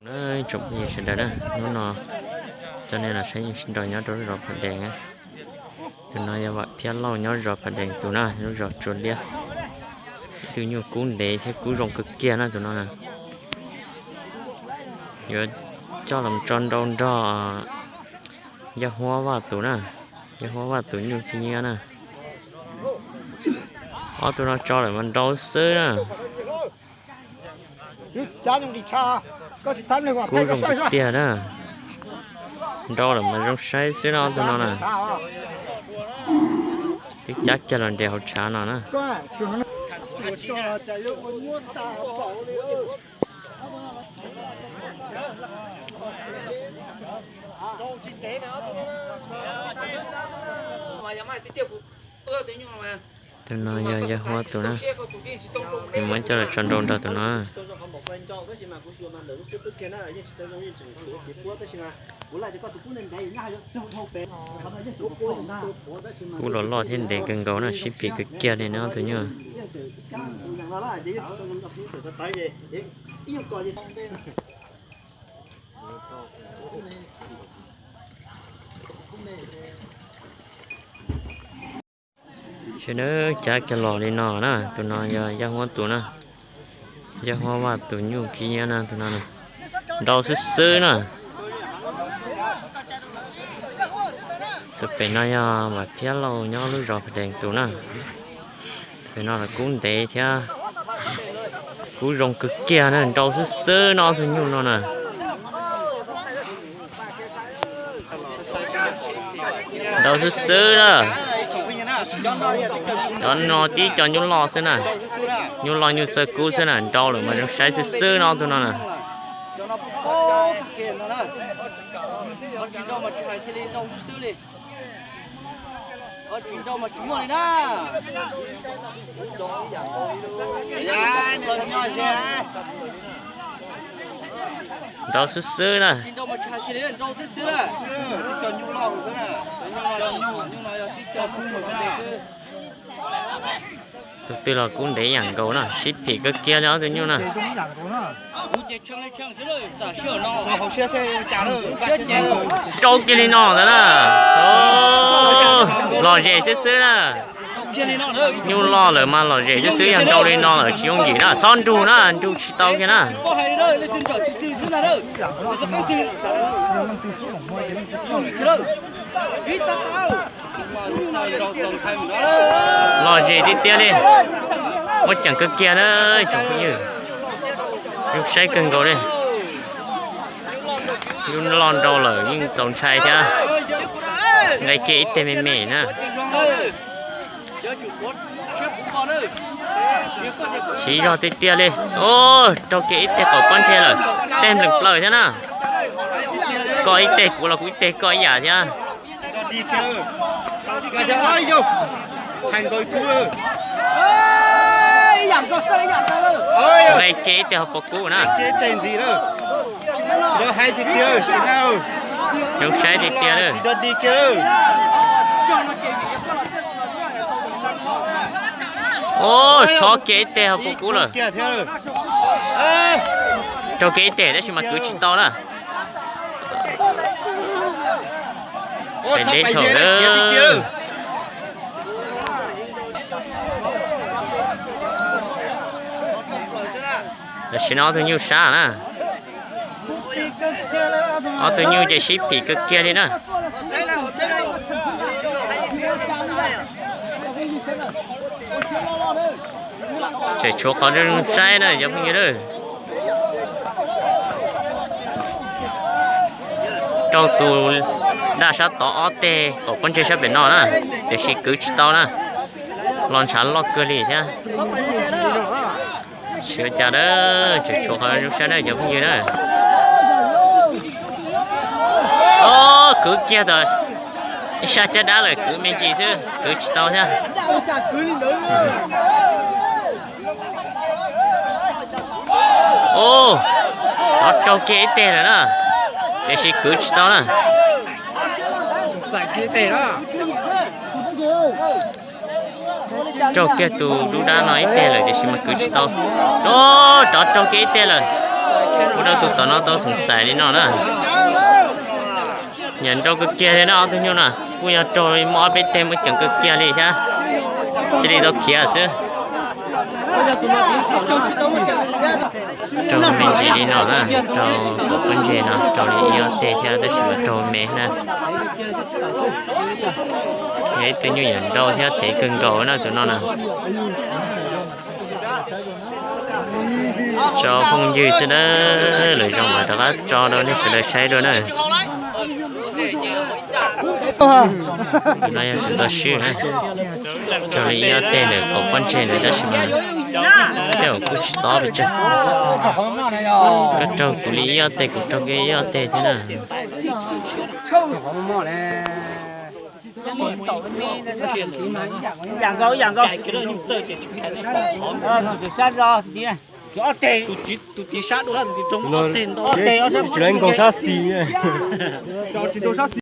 Tsoom phooj ywg sawv daws na, hnub no coj nej los saib yeej sib nraus nyob rau lub zos Phav Dees na. Tus no yog Vam Phiab Lauj nyob zos Phav Dees tus na, lub zos Tsua Liab. Ib tug nyuj kub ntev thiab kub zoo kawg kiag na tus no na. Yuav coj los tso nrau nrog Yaj Huab Vaj tus na, Yaj Huab Vaj tus nyuj khib nyiab na. Ob tug no tso lawm mas nrau xwb na. Kub zoo tiag tiag na. Nrau lawm mas zoo saib xwb no ob tug no na. Twb cab kiag los nres hauv tshav no na. Tus no yog Yaj Huab tus na, nws muab coj los tso nrau nrog tus no. Kub los loj thiab ntev kawg nkaus na, sib phim kawg kiag li no ob tug nyuj. Sawv daws cab kiag los li no na, tus no yog Yaj Huab tus na, Yaj Huab Vaj tus nyuj khib nyiab na tus no. Nrau xwb xwb na. Tus pem no yog Vam Phiab Lauj nyob lub zos Phav Dees tus na. Pem no los kub ntev thiab kub zoo kawg kiag na, nrau xwb xwb no ob tug nyuj no na. Nrau xwb xwb na. Cov no tib co nyuj loj xwb na, nyuj loj nyuj txawj kub xwb na, nrau lawm mas zoo saib xwb xwb no ob tug no na. Nrau xwb xwb na. Tus twg los kub ntev yam nkaus na, sib phim kawg kiag li ob tug nyuj na. Rau kiag li no ntawd na. Lom zem xwb xwb na. Nyuj loj lawm mas lom zem xwb xwb, yog nrau li no lawm tsis yooj yim na, txhob nrug na, nrug tsis tau kiag na. Lom zem tiag tiag li. Muaj ceem kawg kiag na tsoom phooj ywg. Zoo saib kawg nkaus li. Nyuj loj nrau lawm yeej txaus ntshai thiab. Nqe kiag ib teg me me na. Siv zog tiag tiag li. Rau kiag ib teg qaum pob ntseg lawm. Teg npleem plaws thiab na. Koj ib teg kuv los kuv ib teg koj ib yam thiab. Nqe kiag ib teg hauv paus kub na. Zoo saib tiag tiag. Rau kiag ib teg hauv paus kub lawm. Rau kiag ib teg tab sis mas kwv tsis tau na. Pem deb thaum lawm. Tam sim no ob tug nyuj sab na. Ob tug nyuj ces sib phim kawg kiag li na. Tseem tshuav qhov zoo saib na cov phooj ywg. Rau tus daj sab tod ob teg qaum pob ntseg sab pem no na, tiam sis kwv tsis tau na. Los ntshav loj kawg li thiab. Sawv cas na, tseem tshuav qhov zoo saib na cov phooj ywg na. Kwv kiag tas ib sab caj dab lawm, kwv me ntsis xwb kwv tsis tau thiab. Rov rau kiag ib teg lawm na, tiam sis kwv tsis tau na. Rau kiag tus dub dab no ib teg lawm tiam sis mas kwv tsis tau. Rov rau kiag ib teg lawm. Ua rau tus tom no tau xoom xaiv li no na. Nyiam nrau kawg kiag li na ob tug nyuj na, kuj yog raug muaj ob peb teg muaj ceem kawg kiag li thiab. Cia li tau khiav xwb. Raug me ntsis li no na, raug pom pob ntseg no raug li ib ob teg thiab tab sis mas raug me na. Yog ib tug nyuj yam nrau thiab thev kawg nkaus na tus no na. Tso phooj ywg xwb na, lwm zaus mas rov qab tso rau nej sawv daws saib dua na. Tus no yog tus tau swb na, raug li ib ob teg ntawm qaum pob ntseg ntawd tab sis mas tej zaum kuj tsis tob pes tsawg. Koj raug kuv li ib ob teg kuv raug koj ib ob teg thiab na. Tsis nkaus sab xis.